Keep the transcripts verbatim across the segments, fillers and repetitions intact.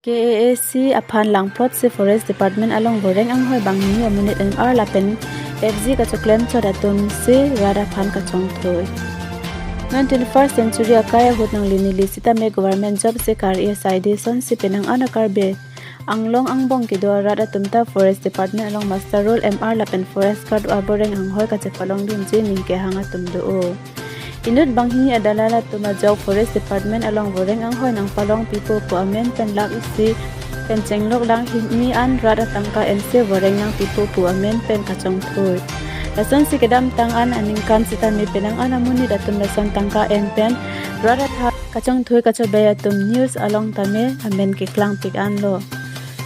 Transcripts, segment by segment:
K A A C aphan langplot si Forest Department along voreng anghoi banghini amonit M R lapen F G kachoklem chot atum si rat aphan kachongthui. Non twenty-first century akai ahut nangli neli sitame government job si kar-i asai de sonsi penang an a Karbi Anglong angbong kedo arat atum ta Forest Department along muster roll M R lapen forest guard aboreng anghoi kachepalongdunji ning kehang atum do-o. Inut banghini adalal atum ajok Forest Department along voreng anghoi nangpalongpipo pu amen pen lak isi pen chenglok lang hini an rat atangka ense voreng nangpipo pu amen pen kachongthui. Lasonsi kedamtang an aningkan sitame penang an amonit atum lason tangka en pen rat aphan kachongthui kachobei atum news along tame amen keklangpik anlo.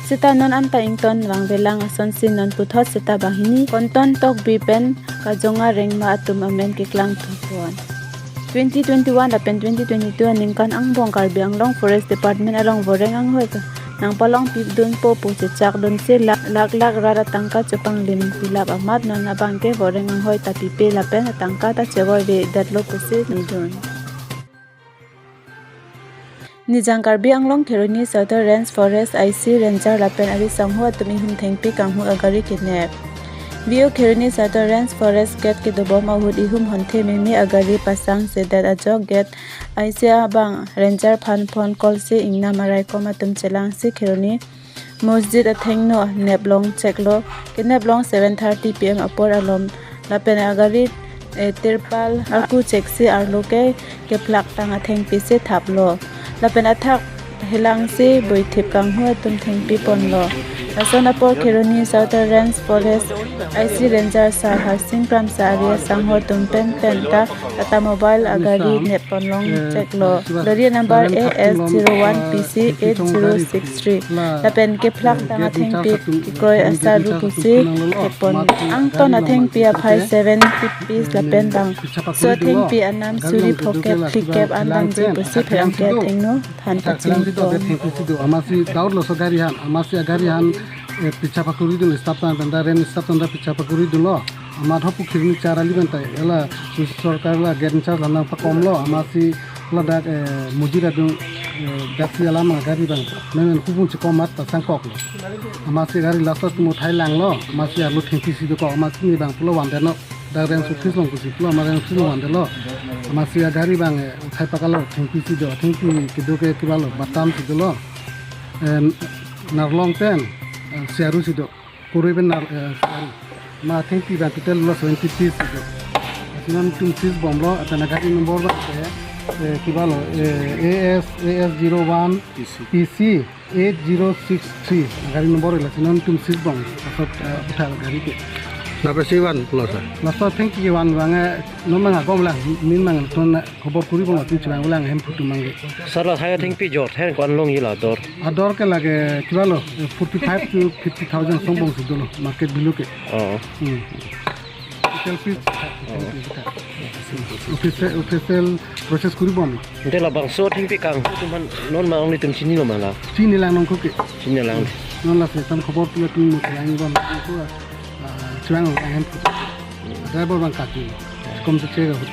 Sita non anta ington vangvelang asonsi non puthot sita banghini Konton Tokbi pen Kajonga Rengma atum amen keklangthu pon. Twenty twenty-one lapen twenty twenty-two aningkan angbong Karbi Anglong Forest Department along voreng anghoi ta nangpalongpidunpo pu chechakdunsi lak lak lak rat atangka chepanglim pilap amat non abangke voreng anghoi ta pipe lapen atangka ta chevoivedetlo pusi nidun. Nijang Karbi Anglong Kheroni Southern Range Forest I C Ranger lapen ari sangho atum ihum thengpi kanghu agari kenep. V O Kheroni Southern Range Forest gate kedobom ahut ihum honthe meme agari pasang sedet ajok gate I C abang Ranger aphan phone call si ingnam araikom atum chelangsi Kheroni Masjid athengno neplong cheklo, keneplong seven thirty P M apor alom lapen agari, eh, tirpal arku cheksi arlo ke kephlak tang athengpi si thaplo. Lapen athak helangsi boithip kanghu atum thengpi ponlo. Lason apor Kheroni Southern Range Forest I C Ranger Sar Harsing Kramsa ari asangho atum pen pen ta Tata Mobile agari neponlong cheklo. Gari number A S zero one P C eight zero six three. Lapen kephlak tang athengpi kekroi asaru pusi thepon. Angton athengpi aphai seven piece lapen bangso athengpi anam suri phokep phlikep an damji pusi pherangke athengno than kachingpon. Amatsi daurlo so gari han, amatsi agari han, eh, pichapakuri dun staff tan tanda ren staff tanda pichapakuri dunlo. Amat hopu Kheroni char ali bantai ela sorkar la gate in charge la nangpakomlo, amatsi ladak, eh, mujira dung, eh, daksi alam agari bang memen kupun chekomat pasangkoklo. Amatsi gari last tumo thai langlo, amatsi arlo thengpi si dokok, amatsi ne bang pulo wandeno. Dak range office along pusi pulo, amat range office along wandelo. Amatsi agari bang, eh, uthai pakalo, thengpi si do, thengpi kedo ke kibalo, batam si dolo. Eh, narlong pen, eh, siaru si do. Kurui pen nar, eh, siaru. Ma thengpi bang total lo seventy piece si do. Lasi non tum seize bomlo, lapen agari number bang ke, eh, kibalo, eh, A S, A S zero one P C eight zero six three. Gari number lasi non tum seize bom. Asot, eh, uthai gari ke. Lapen si van pulo sir? Laso thengpi van bang, eh, non mang agom lang, min mang ton khobor kuri bom atum chibang lang hem phutu mangge. Sir, la saya thengpi jor, theng ko-an longji la dor? Ador ke lage kibalo, eh, forty-five to fifty thousand song bom si dolo, market value ke. Oh. Hmm. Official piece. Official, official process kuri bom. Ante labangso thengpi kang atum aphan non ma ong netum chinilo ma la? Chini lang nong koke. Chini lang. Non lasi tam khobor pi atum mo lang bom. Ko, ah, chibang lang hem. Driver bang kati. Kom se chega hut.